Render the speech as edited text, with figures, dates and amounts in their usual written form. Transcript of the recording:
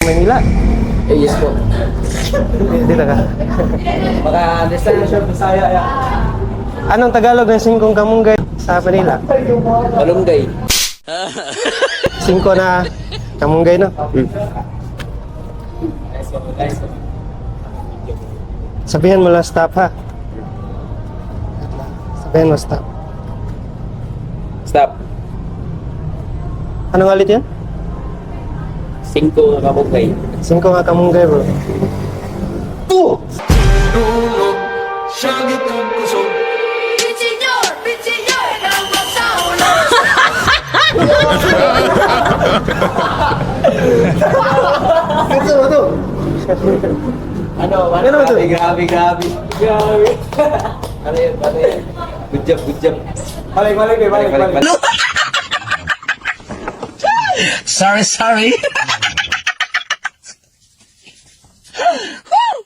Manila. Eh, yes po. Dito ka. Baka understand na siya Bisaya. Ya. Anong Tagalog ng singkong kamunggay sa Manila? Malunggay. Singko na kamunggay, no? Nice one, nice one. Sabihan mo lang stop, ha? Sabihan mo stop. Stop. Anong ulit yun? Singko nga kamunggay. Singko nga kamunggay, bro. Señor, señor, ang magsaulog. Ito, ito. Ano? Ano naman to? Grabe, grabe, grabe. Grabe. Ano yun? Ano yun? Good job, good job. Balik, balik, balik, balik. Balik, balik. Sorry, sorry.